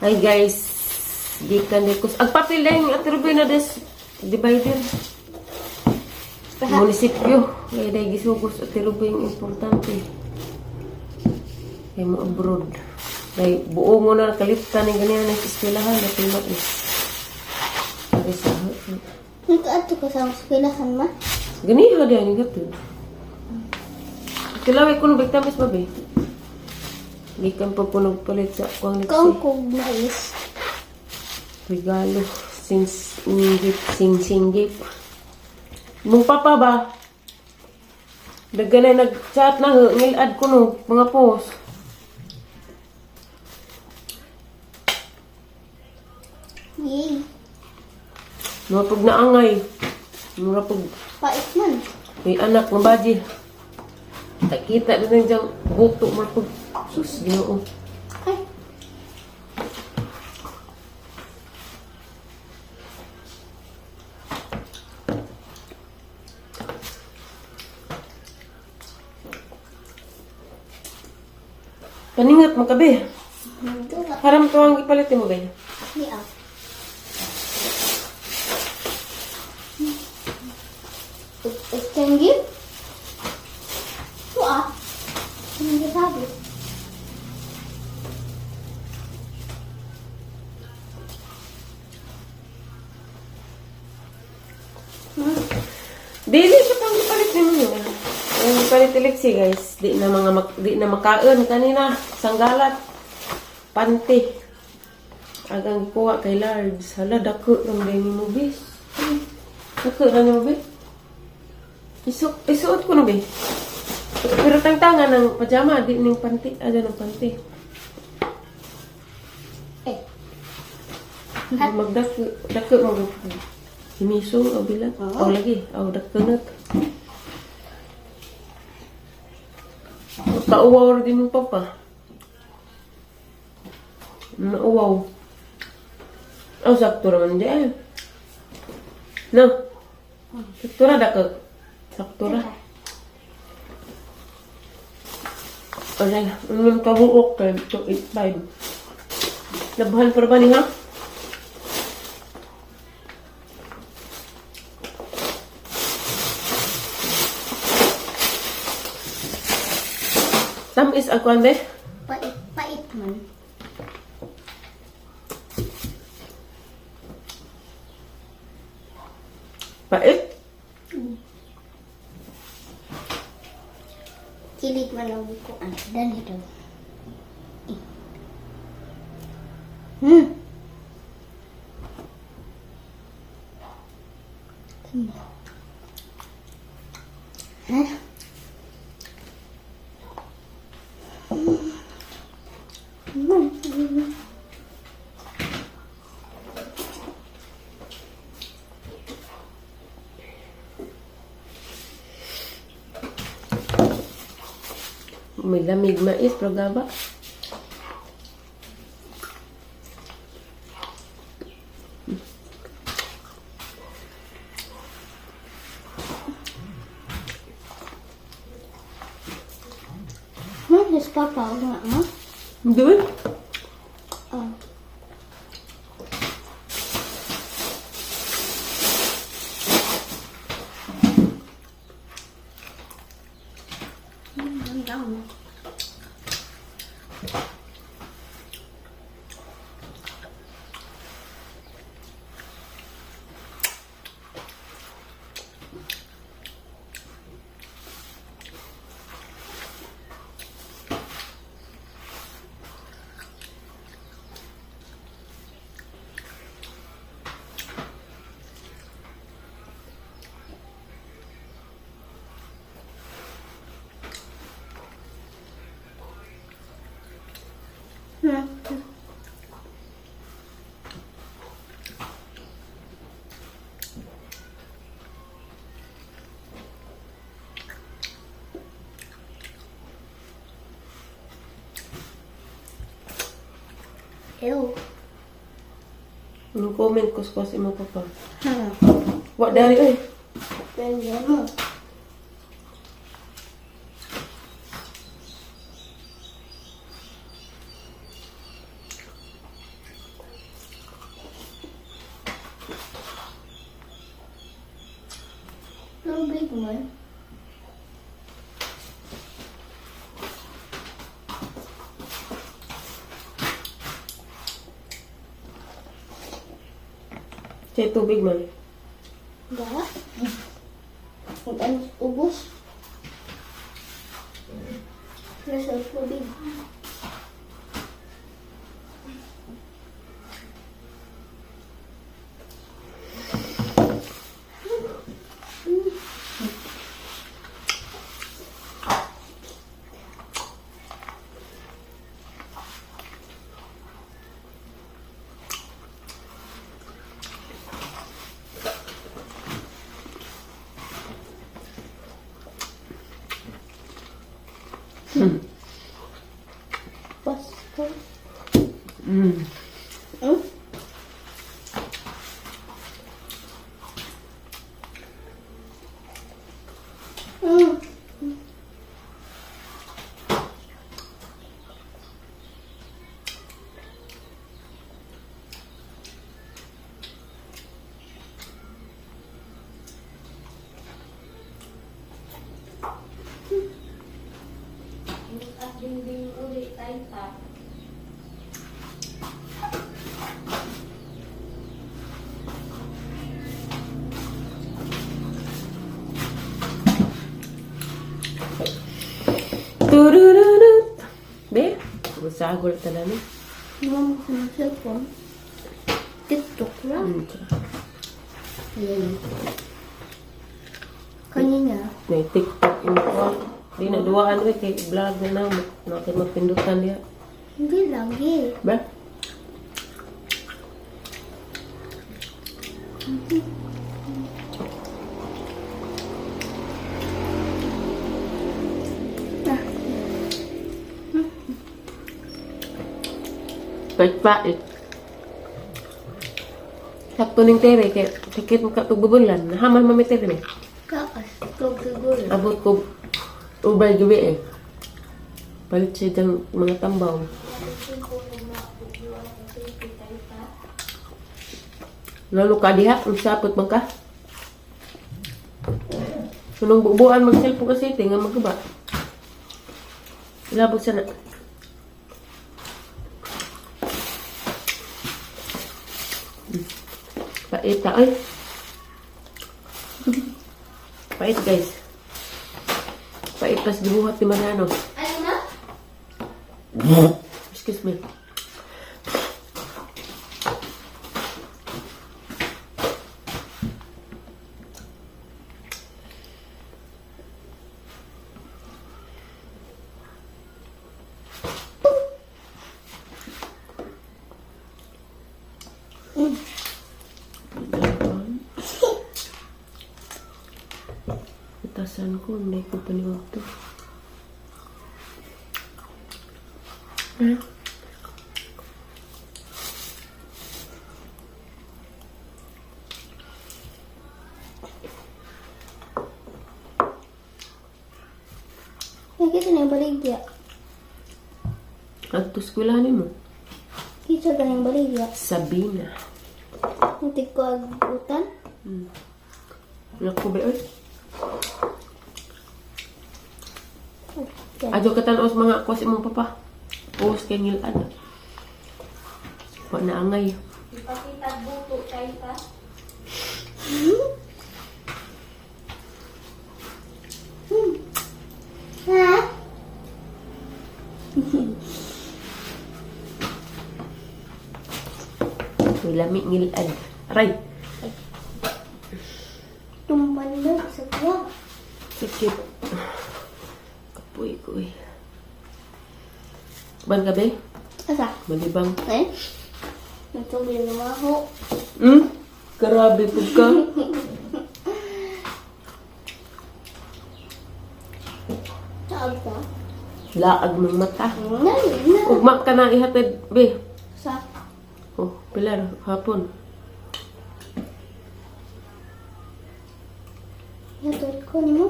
Hi guys, gikan ni kus. Ang papel lang at rubi na des divider. Munisipyo. Kaya dahil gisugos at rubi yung importante. Kaya mo abroad. Dahil buo mo na kaliptan ng ganyan ng eskwelahan na pima is. Para sa Nagkaadto ko sa eskwelahan, ma. Ganiha dahil yung gatod. Kilaway ko nung bigtamis ba, be? Gikan pa ko nagpalit sa kuwang Kaon liksi. ko mais. Regalo. Since inggit, sing singgip. Mong papa ba? Daggan na nag-chat na, ngilad ko no, mga post. Yay. Mga pag naangay. Mga pag Pait man. may anak ng baji. Nakita din ang diyang guto, mga pag sus, Ginoo. Ay. Paningat mo kabe. Dula. Haram to ang ipalit mo ba? Di ah. Tinggi. Tu ah. Tinggi sabi. Dili sa pang ipalit nimo. Ang ipalit iliksi guys, di na mga di na makaon kanina sanggalat. Panty. Agang kuha kay large. Hala dako ng day mo bis. Dako ra nimo bi. Isuk isuot ko no bi. Pero tangtangan ng pajama di ning panty, ada ng panty. Eh. Magdako dako mo. Himisong o bilang. Oo. O lagi, o dako na. Kauwaw rin din mo papa. Nauwaw. Oh, sakto raman di eh. No. Sakto ra dako. Sakto ra. Alay, ang kabuok kay 285. Labahan pa ba ni ha? Tamis ako be? Pait, pait man. Pait? Kilig man ang kuan. Dali daw. Eh. Huh? May lamig mais, pero gaba. Man, is papa nga, ha? Hindi ba? Oh. Yum, yum. Ew. Anong comment ko sa imo papa? Hmm. Wa dari oy. Pwede mo. Man. Sa tubig man. Da. Ug ano ubos. Nasa tubig. Pasko. At dingding uli tayo pa. Turururut. Be, sagol talaga ni. Mama ko ng cellphone. TikTok lang. Yan. Kanina. May TikTok yung ko. Di na duwaan we kay vlog na na natin mapindutan diha. Hindi lagi. Ba? Ah. Pait-pait. Sakto ning tere kay sakit mo ka tugbubulan. Nahaman mami tere ni. Kakas. Tug siguro. Abot ko ubay gabi eh. Palit siya diyang mga tambaw. Lalo ka diha, ang sapot man ka. Sunong bubuan mag-cellphone kasi nga magaba. Ilabog sana. Pait ta ay. Pait, guys. Pait pas gibuhat ni Mariano. Ano na? Excuse me. Itasan ko, hindi ko paniwag to. Ha? Nakita na yung baligya. Adto eskwelahan nimo. Kita ka na yung baligya. Sabina. Hindi ko agutan. Naku ba oy? Okay. Adyo ka tan-os mga kwas imong papa. Post kay ngilad. Wa na angay. Ipakita buto tayo pa. Ha? May lami ngilad. Aray. Tumban na sa kuya. Sakit. Kapoy ko eh. Ban gabi? Asa? Malibang. Eh? Nagtuloy na ako. Grabe po ka. Taag ka? Laag ng mata. Nani na. Ugma ka na ihatid, be. Sa? Oh, Pilar, hapon. Yatod ko ni mo?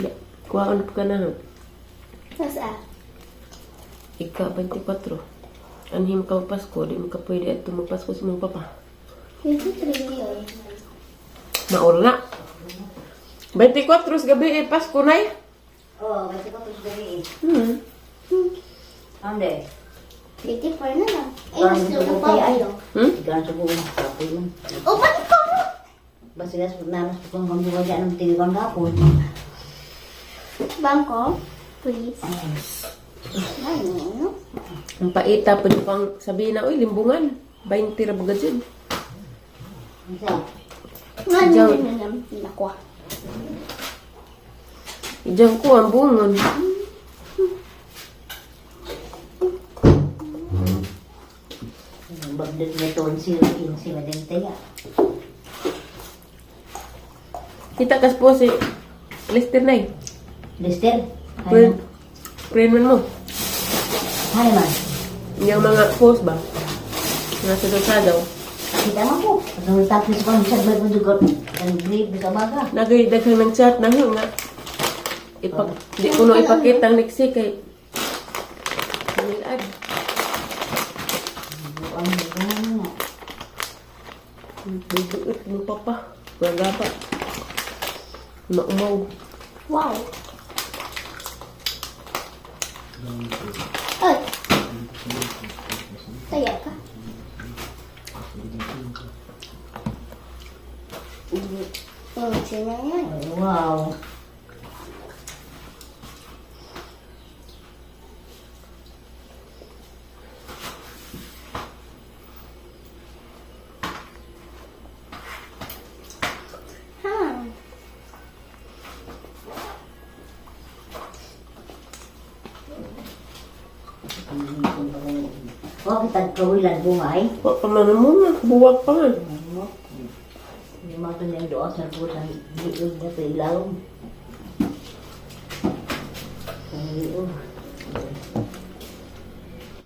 Ya, kuhaan pa ka na. Nasa? Ika, 24. Anhim ka Pasko, di mo ka pwede at magpasko sa mong papa. 23 yun. Maor na. 24 sa gabi eh, Pasko na eh. Oh, kasi ko tapos gabi eh. Ande. 24 na lang. Eh, Parang gusto ko pa sugo kay kayo. Hmm? Ikaw ang sugo mo. Kapoy mo. Open ko! Basta namas ko kung gambuha dyan ang tinigang gapon. Bangko, please. Ano? Ang paita pa pang sabi na, uy, limbungan. 20 ra bagad yun. Isa. Ano Diyan. na lang nakuha? Diyan ko ang bungon. Bagdag na to, 0.15 madentaya. Kita kas po si Lester na eh. Lester? Friend, friend man mo. Hi man. Yung mga post ba? Mga sa daw. Kita man ko. Ang tapos ko ang sagbay ko dugot. Ang grip sa baga. Nagay daghang ng chat na nga. Ipak di ko no ipakita ang niksi kay Manilad. Ang nga. Bibuot mo papa. Magaba. Maumaw. Wow. Ay. Taya ka. Sino yan? Wow. Ha? Wa kitag kawilan bungay. Wa pa man mo nga. Buwak pa man. Hindi mo ito niyang doon sa putan. Liog na sa ilawom. Ang liog.